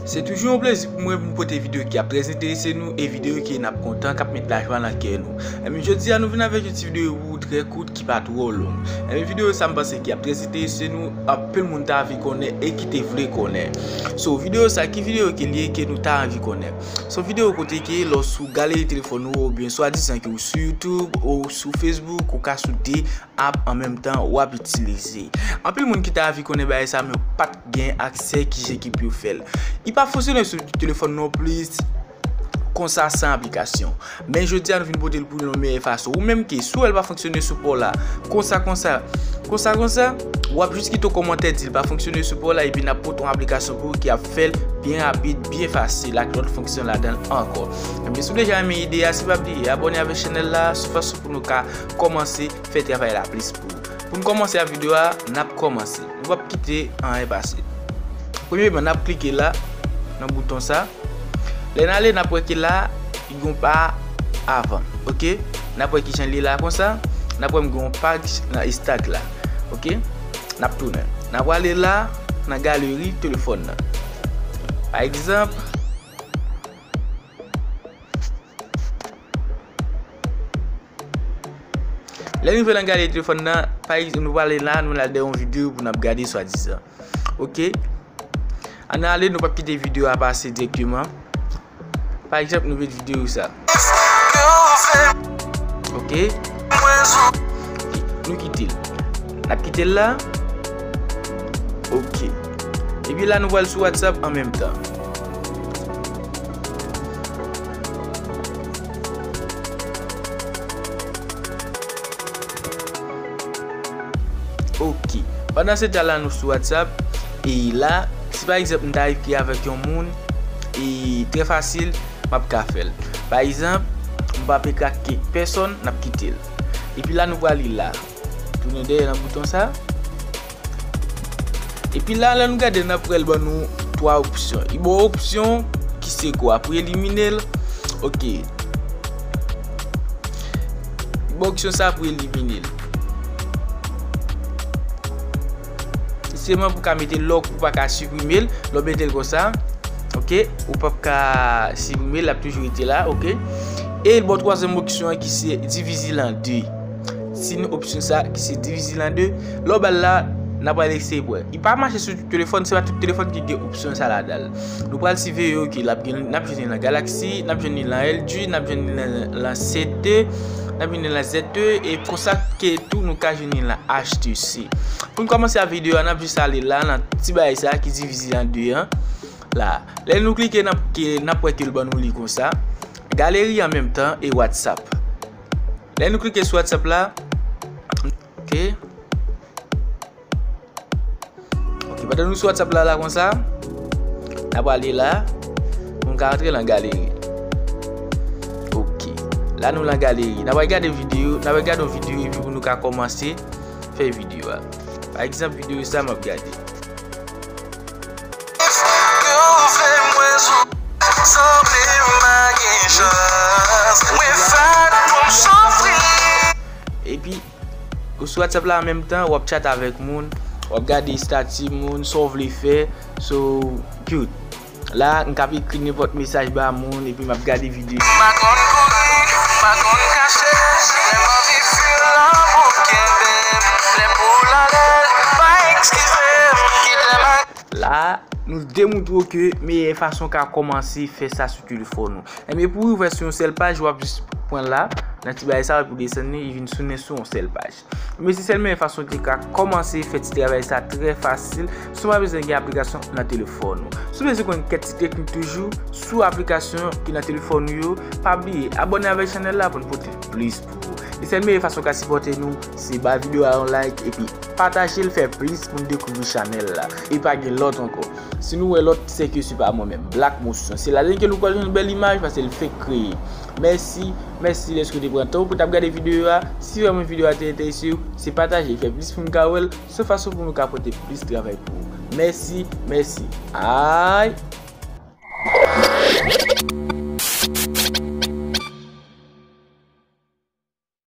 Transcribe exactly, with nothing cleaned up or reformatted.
Se toujou yon plezi pou mwen pou m pote videyo ki ap trè enterese nou e videyo ke n ap kontan, k ap met lajwa nan kè nou. Ebyen, jodi a nou vin avèk yon ti videyo pou ou trè kout ki pa twò long. Ebyen, videyo sa m panse ki ap trè enterese nou, anpil moun ta anvi konnen e ki te vle konnen. So, videyo sa, ki videyo ke l ye ke nou ta anvi konnen? Se yon videyo kote ke lòske ou galeri telefòn ou oubyen swadizan ke ou sou YouTube ou sou Facebook, ou ka sou de app an menm tan w ap itilize. Anpil moun ki ta anvi konnen bagay sa, men yo pa t gen aksè, kijan ki pou yo fè l. Li pa fonksyone sou telefòn non plis konsa san aplikasyon. Men jodi a nou vin pote l pou nou yon meyè fason. Ou menm ke si w wè l pa fonksyone sou pa w la, konsa, konsa, konsa, konsa, w ap jis kite yon kòmantè di l pa fonksyone sou pa w la, epi n ap pote yon aplikasyon pou ou ki ap fè l byen rapid, byen fasil, ak lòt fonksyon ladan l ankò. Ebyen, si w deja renmen ide a, se pa bliye abòne avèk chanèl la, se fason pou nou ka kòmanse fè travay la plis pou ou. Pou n kòmanse ak videyo a, n ap kòmanse. Nou p ap kite anyen pase. Premyèman, n ap klike la, nan bouton sa. Lè n ale, n ap wè ke la, li gen yon pa avan. Oke? N ap wè kijan li ye la konsa. N ap wè m gen yon paj nan Instagram la. Oke? N ap tounen. N ap prale la, nan galeri telefòn nan. Pa egzanp, Lè n rive nan galeri telefòn nan, pa egzanp, nou prale la, nou al dèyè yon videyo pou n ap gade swadizan. Oke? Ann ale, nou p ap kite videyo a pase dirèkteman. Pa egzanp, nou met videyo sa. Oke? Nou kite l. N ap kite l la. Oke. Epi la, nou pral sou WhatsApp an menm tan. Oke. Pandan se tan la, nou sou WhatsApp. E la, si pa egzanp, m ta ekri avèk yon moun, e trè fasil, m ap ka fè l. Pa egzanp, m p ap ekri ak pèsòn, n ap kite l. Epi la, nou prale la. Tounen dèyè nan bouton sa. Epi la, lè nou gade, n ap wè l ban nou twa opsyon. Li ba w opsyon ki se kwa pou elimine l. Oke. Li ba w opsyon sa pou elimine l. Se sèlman pou w ka mete l, lè w pa ka siprime l, lè w mete l konsa. Oke, ou p ap ka siprime l, l ap toujou rete la, oke. E l ba w twazyèm opsyon an ki se divize l an de. Tini opsyon sa ki se divize l an de. Lè w ba l la, n ap pral eseye pou wè. Li pa mache sou tout telefòn, se pa tout telefòn ki gen opsyon sa ladan l. Nou pral siveye, oke, l ap gen, n ap jwenn li nan Galaxy, n ap jwenn li nan L G, n ap jwenn li nan, nan C T, n ap jwenn li nan Z T, e konsa ke tou nou ka jwenn li nan H T C. Pou n kòmanse ak videyo a, n ap jis ale la, nan ti bagay sa ki divize l an de an. La, lè nou klike, n ap, ke, n ap wè ke l ban nou li konsa. Galeri an menm tan e WhatsApp. Lè nou klike sou WhatsApp la, oke. Oke, pandan nou sou WhatsApp la, la konsa, n ap ale la, pou n ka antre nan galeri. Oke. La, nou nan galeri. N ap gade videyo, n ap gade yon videyo epi pou nou ka kòmanse fè videyo a. Pa egzanp, videyo sa m ap gade. Epi, ou sou WhatsApp la an menm tan, w ap chat avèk moun, w ap gade estati moun, sa w vle fè, so, cute. La, m ka ekri nenpòt mesaj ba moun, epi m ap gade videyo. M pa konn kouri, m pa konn kache, lè m anvi fil lanmou kenbe m, lè m pou l alèz, pa eskize m, kite m ak La, nou demoutre w ke meyè fason w ka kòmanse fè sa sou telefòn ou. Ebyen, pou w ouvè sou yon sèl paj, w ap jis pran la, nan ti bagay sa, epi w desann li, li vin tounen sou yon sèl paj. Men se sèl meyè fason ke w ka kòmanse fè ti travay sa trè fasil, san w pa bezwen gen aplikasyon nan telefòn ou. Si w bezwen konn kèk ti teknik toujou sou aplikasyon ki nan telefòn ou yo, pa bliye abòne avèk chanèl la pou n pote plis pou ou. E sèl meyè fason w ka sipòte nou, se ba videyo a yon like, epi pataje l, fè plis moun dekouvri chanèl la. E pa gen lòt ankò. Si nou wè lòt, se ke se pa mwen menm, Black Motion. Se ladan ke nou pral jwenn bèl imaj, paske l fenk kreye. Mèsi, mèsi dèske w te pran tan w pou w t ap gade videyo a. Si vrèman videyo a te enterese w, se pataje, fè plis moun ka wè l. Se fason pou nou ka pote plis travay pou ou. Mèsi, mèsi. Ay!